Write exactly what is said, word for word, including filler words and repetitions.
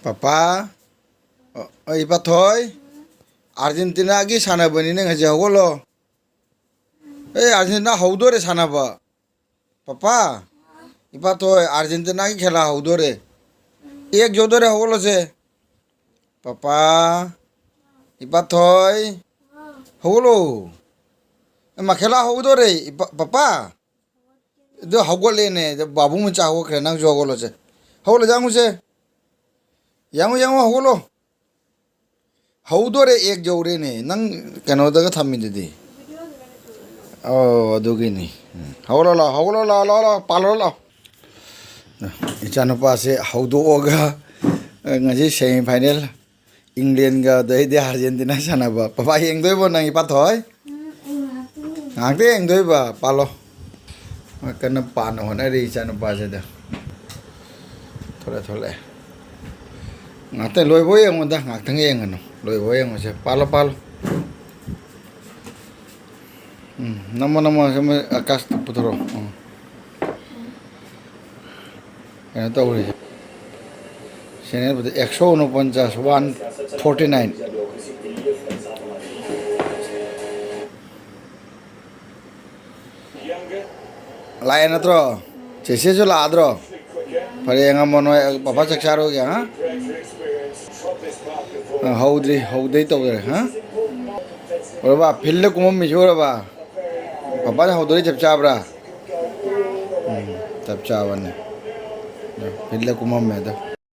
Papa, ꯑ, ꯑ, ꯏꯄꯥꯊꯣꯏ, ꯑꯥꯔꯖꯦꯟꯇꯤꯅꯥꯒꯤ ꯁꯥꯟꯅꯕꯅꯤꯅꯦ ꯉꯁꯤ, ꯍꯧꯒꯠꯂꯣ꯫ ꯑꯦ, ꯑꯥꯔꯖꯦꯟꯇꯤꯅꯥ ꯍꯧꯗꯣꯔꯦ ꯁꯥꯟꯅꯕ꯫ ꯄꯄꯥ, ꯏꯄꯥꯊꯣꯏ, ꯑꯥꯔꯖꯦꯟꯇꯤꯅꯥꯒꯤ ꯈꯦꯂꯥ ꯍꯧꯗꯣꯔꯦ꯫ ꯑꯦꯛ ꯌꯧꯗꯣꯔꯦ, ꯍꯧꯒꯠꯂꯣꯁꯦ꯫ ꯄꯄꯥ, ꯏꯄꯥꯊꯣꯏ, ꯍꯧꯒꯠꯂꯣ꯫ ꯑꯦ, ꯃꯈꯦꯂꯥ ꯍꯧꯗꯣꯔꯦ, ꯏꯄꯥ-, ꯄꯄꯥ꯫ ꯑꯗꯨ ꯍꯧꯒꯠꯂꯦꯅꯦ, ꯑꯗꯨ ꯕꯥꯕꯨ ꯃꯆꯥ ꯍꯧꯒꯠꯈ꯭ꯔꯦ, ꯅꯪꯁꯨ ꯍꯧꯒꯠꯂꯣꯁꯦ꯫ ꯍꯧꯒꯠꯂꯣ, ꯌꯥꯡꯉꯨꯁꯦ꯫ ꯌꯥꯡꯉꯨ, ꯌꯥꯡꯉꯨ, ꯍꯧꯒꯠꯂꯣ꯫ ꯍꯧꯗꯣꯔꯦ, ꯑꯦꯛ ꯌꯧꯔꯦꯅꯦ꯫ ꯅꯪ ꯀꯩꯅꯣꯗꯒ ꯊꯝꯃꯤꯗꯨꯗꯤ꯫ ꯑꯣ, ꯑꯗꯨꯒꯤꯅꯤ꯫ ꯎꯝ꯫ ꯍꯧꯒꯠꯂꯣ ꯂꯥꯛꯑꯣ, ꯍꯧꯒꯠꯂꯣ ꯂꯥꯛꯑꯣ, ꯂꯥꯛꯑꯣ, ꯂꯥꯛꯑꯣ, ꯄꯥꯜꯂꯣ ꯂꯥꯛꯑꯣ꯫ ꯏꯆꯥꯅꯨꯄꯥꯁꯦ ꯍꯧꯗꯣꯛꯑꯒ, ꯑ, ꯉꯁꯤ semi final ꯏꯪꯂꯦꯟꯒ ꯑꯗꯩꯗꯤ ꯑꯥꯔꯖꯦꯟꯇꯤꯅꯥ ꯁꯥꯟꯅꯕ꯫ ꯄꯄꯥ ꯌꯦꯡꯗꯣꯏꯕꯣ ꯅꯪ, ꯏꯄꯥꯊꯣꯏ? ꯎꯝ, ꯑꯩ ꯉꯥꯏꯍꯥꯛꯇꯪ ꯉꯥꯏꯍꯥꯛꯇꯪ ꯌꯦꯡꯗꯣꯏꯕ, ꯄꯥꯜꯂꯣ꯫ ꯃꯥ ꯀꯟꯅ ꯄꯥꯅ ꯍꯣꯠꯅꯔꯤ ꯏꯆꯥꯅꯨꯄꯥꯁꯤꯗ꯫ ꯊꯣꯛꯂꯛꯑꯦ, ꯊꯣꯛꯂꯛꯑꯦ꯫ ꯉꯥꯛꯇꯪ ꯂꯣꯏꯕꯧ ꯌꯦꯡꯉꯨꯗ, ꯉꯥꯛꯇꯪ ꯌꯦꯡꯉꯅꯨ꯫ ꯂꯣꯏꯕꯧ ꯌꯦꯡꯉꯨꯁꯦ꯫ ꯄꯥꯜꯂꯣ, ꯄꯥꯜꯂꯣ꯫ ꯎꯝ, ꯅꯝꯃꯣ, ꯅꯝꯃꯣ, ꯁꯨꯝ ꯑꯀꯥꯁꯇ ꯄꯨꯊꯣꯔꯛꯑꯣ꯫ ꯎꯝ꯫ ꯀꯩꯅꯣ ꯇꯧꯔꯤꯁꯦ꯫ Channel ꯕꯨꯗꯤ ꯑꯦꯛꯁꯣ ꯎꯅꯄꯟꯆꯥꯁ one forty nine꯫ ꯂꯥꯛꯑꯦ ꯅꯠꯇ꯭ꯔꯣ? ꯆꯦꯆꯦꯁꯨ ꯂꯥꯛꯑꯗ꯭ꯔꯣ? ꯐꯔꯦ, ꯌꯦꯡꯉꯝꯃꯣ ꯅꯣꯏ, ꯄꯄꯥ ꯆꯥꯛ ꯆꯥꯔꯨꯒꯦ, ꯍꯥ? ꯑ, ꯍꯧꯗ꯭ꯔꯤ, ꯍꯧꯗ꯭ꯔꯤ ꯇꯧꯖꯔꯦ, ꯍꯥ? ꯎꯔꯕ? Field ꯀꯨꯝꯃꯝꯃꯤꯁꯤ ꯎꯔꯕ? ꯄꯄꯥꯅ ꯍꯧꯗꯣꯔꯤ ꯆꯞ ꯆꯥꯕ꯭ꯔꯥ? ꯎꯝ, ꯆꯞ ꯆꯥꯕꯅꯦ꯫ Field ꯀꯨꯝꯃꯝꯃꯦ ꯑꯗꯣ꯫